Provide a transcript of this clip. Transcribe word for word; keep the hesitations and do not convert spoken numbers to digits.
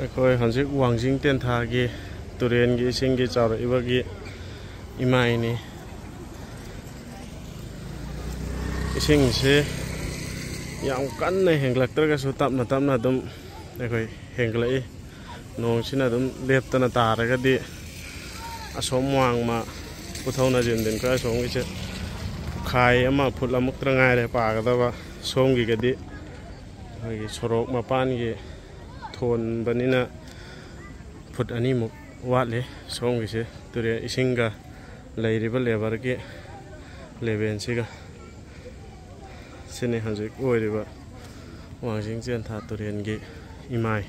ꯑꯩꯈꯣꯏ ꯍꯧꯖꯤꯛ ꯋꯥꯡꯖꯤꯡ ꯇꯦꯟꯊꯥꯒꯤ ꯇꯨꯔꯦꯟꯒꯤ ꯏꯁꯤꯡꯒꯤ ꯆꯥꯎꯔꯛꯏꯕꯒꯤ ꯏꯃꯥꯏꯅꯤ꯫ ꯏꯁꯤꯡꯁꯦ ꯌꯥꯝ ꯀꯟꯅ ꯍꯦꯟꯒꯠꯂꯛꯇ꯭ꯔꯒꯁꯨ ꯇꯞꯅ ꯇꯞꯅ ꯑꯗꯨꯝ ꯑꯩꯈꯣꯏ ꯍꯦꯟꯒꯠꯂꯛꯏ꯫ ꯅꯣꯡꯁꯤꯅ ꯑꯗꯨꯝ ꯂꯦꯞꯇꯅ ꯇꯥꯔꯒꯗꯤ ꯑꯁꯣꯝ ꯋꯥꯡꯃ ꯄꯨꯊꯧꯅ ꯖꯦꯟꯗꯤꯟꯈꯣꯏ ꯑꯁꯣꯝꯒꯤꯁꯦ ꯄꯨꯈꯥꯏ ꯑꯃ ꯐꯨꯠ ꯑꯃꯨꯛꯇ ꯉꯥꯏꯔꯦ ꯄꯥꯒꯗꯕ꯫ ꯁꯣꯝꯒꯤꯒꯗꯤ ꯑꯩꯈꯣꯏꯒꯤ ꯁꯣꯔꯣꯛ ꯃꯄꯥꯟꯒꯤ ꯊꯣꯟꯕꯅꯤꯅ ꯐꯨꯠ ꯑꯅꯤꯃꯨꯛ ꯋꯥꯠꯂꯤ꯫ ꯁꯣꯝꯒꯤꯁꯦ ꯇꯨꯔꯦꯜ ꯏꯁꯤꯡꯒ ꯂꯩꯔꯤꯕ ꯂꯦꯕꯔꯒꯤ ꯂꯦꯕꯦꯜꯁꯤꯒ꯫ ꯁꯤꯅꯤ ꯍꯧꯖꯤꯛ ꯑꯣꯏꯔꯤꯕ ꯋꯥꯡꯖꯤꯡ ꯆꯦꯟꯊꯥ ꯇꯨꯔꯦꯜꯒꯤ ꯏꯃꯥꯏ꯫